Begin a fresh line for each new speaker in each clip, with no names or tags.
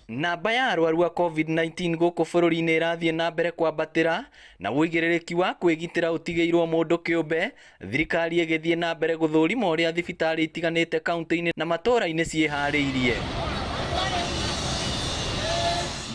Namba ya arwaru a COVID-19 gũkũ bũrũri-inĩ ĩrathiĩ na mbere kwambatĩra na ũigĩrĩrĩki wa kwĩgitĩra ũtigĩirwo mũndũ kĩũmbe, thirikari ĩgĩthiĩ na mbere gũthũrima ũrĩa thibitarĩ itiganĩte kaunti-inĩ na matũũra-inĩ ciĩharĩirie.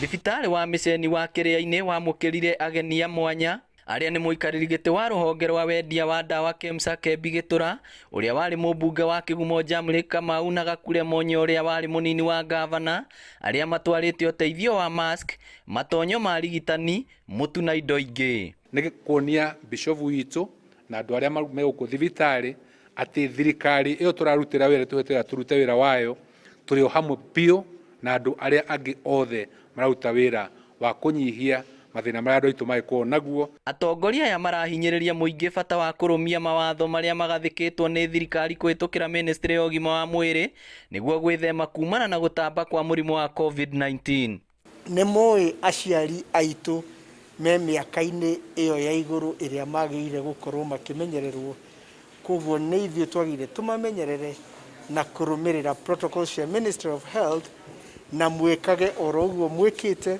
Thibitarĩ wa Mĩceni wa Kĩrĩa-inĩ wamũkĩrire ageni a mwanya arĩa nĩ mũikarĩri gĩtĩ wa rũhonge rwa wendia wa ndawa KEMSA Kembi Gĩtũra, ũrĩa warĩ mũmbunge wa Kĩgumo Jamrick Kamau na Gakure Monyo ũrĩa warĩ mũnini wa ngavana, arĩa matwarĩte ũteithio wa mask, matonyo ma rigitani, mũtu na indo ingĩ.
Nĩ kuonia bishofu witũ na andũ arĩa me gũkũ thibitarĩ atĩ thirikari ĩyo tũrarutĩra wĩra tũhete wĩra tũrute wĩra wayo tũrĩ o hamwe biũ na andũ arĩa angĩ othe mararuta wĩra wa kũnyihia mathĩna marĩa andũ aitũ mangĩkorwo naguo.
Atongoria aya marahinyĩrĩria mũingĩ bata wa kũrũmia mawatho marĩa magathĩkĩtwo nĩ thirikari kũhĩtũkĩra mĩnĩstrĩ ya ũgima wa mwĩrĩ nĩguo gwĩthema kumana na gũtamba kwa mũrimũ wa Covid-19.
Nĩ mũĩ aciari aitũ me mĩaka-inĩ ĩyo ya igũrũ ĩrĩa magĩrĩire gũkorwo makĩmenyererwo, kwoguo nĩ ithuĩ twagĩrĩire tũmamenyerere na kũrũmĩrĩra protocols cia Ministry of Health na mwĩkage oro ũguo mwĩkĩte,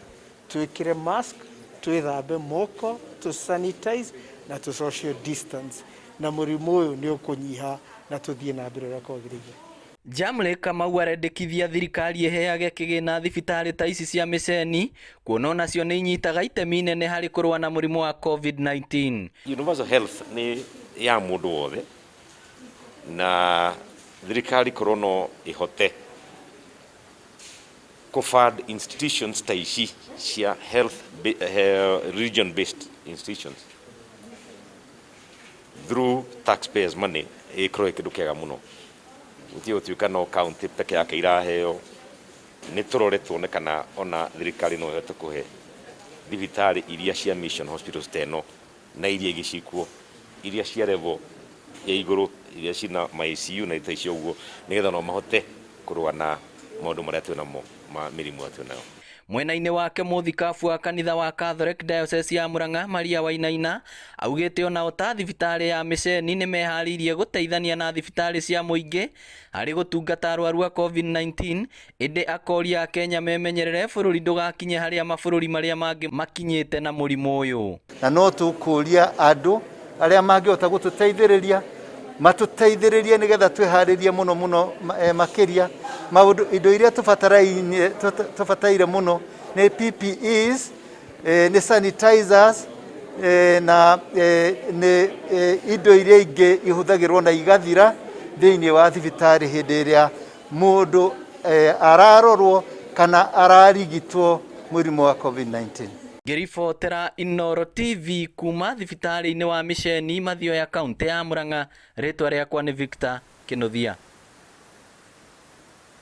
twĩkĩre mask, twĩthambe moko, tũ sanitize na tũ social distance na mũrimũ ũyũ nĩ ũkũnyiha na tũthiĩ na mbere ũrĩa kwagĩrĩire.
Jamle Kamau arendekithia thirikari ĩheage kĩgĩna thibitarĩ ta ici cia mĩceni kuona onacio nĩ inyitaga itemi inene harĩ kũrũa na mũrimũ wa Covid-19.
Universal health nĩ ya mũndũ wothe na thirikari korwo no ĩhote kũ fund institutions ta ici cia health religion based institutions through taxpayers money ĩkorwo ĩ kĩndũ kĩega mũno. Gũtige gũtuĩka no county peke yake iraheo, nĩ tũrore tuone kana ona thirikari no ĩhote kũhe thibitarĩ iria cia mission hospitals ta ĩno na iria ingĩ ciĩkuo, iria cia level ya igũrũ, iria ciĩna ma ICU na indo ta icio ũguo, nĩgetha onao mahote kũrũa na maũndũ marĩa twĩnamo ma mĩrimũ ĩrĩa twĩnayo.
Mwena-inĩ wake mũthikabu wa kanitha wa Catholic Diocese ya Murang'a Maria Wainaina augĩte onao ta thibitarĩ ya Mĩceni nĩ meharĩirie gũteithania na thibitarĩ cia mũingĩ harĩ gũtungata arwaru a Covid-19 ĩndĩ akoria Akenya memenyerere bũrũri ndũgakinye harĩa mabũrũri marĩa mangĩ makinyĩte na mũrimũ ũyũ.
Na no tũkũria andũ arĩa mangĩhota gũtũteithĩrĩria matũteithĩrĩrie nĩgetha twĩharĩrie mũno mũno makĩria maũndũ indo iria tũbatarainie tũbataire mũno nĩ PPEs, nĩ sanitizers na nĩ indo iria ingĩ ihũthagĩrwo na igathira thĩinĩ wa thibitarĩ hĩndĩ ĩrĩa mũndũ ararorwo kana ararigitwo mũrimũ wa COVID-19.
Ngĩribotera Inooro TV kuma thibitarĩ-inĩ wa Mĩceni, Mathioya, kauntĩ ya Murang'a, rĩtwa rĩakwa nĩ Victor Kĩnuthia.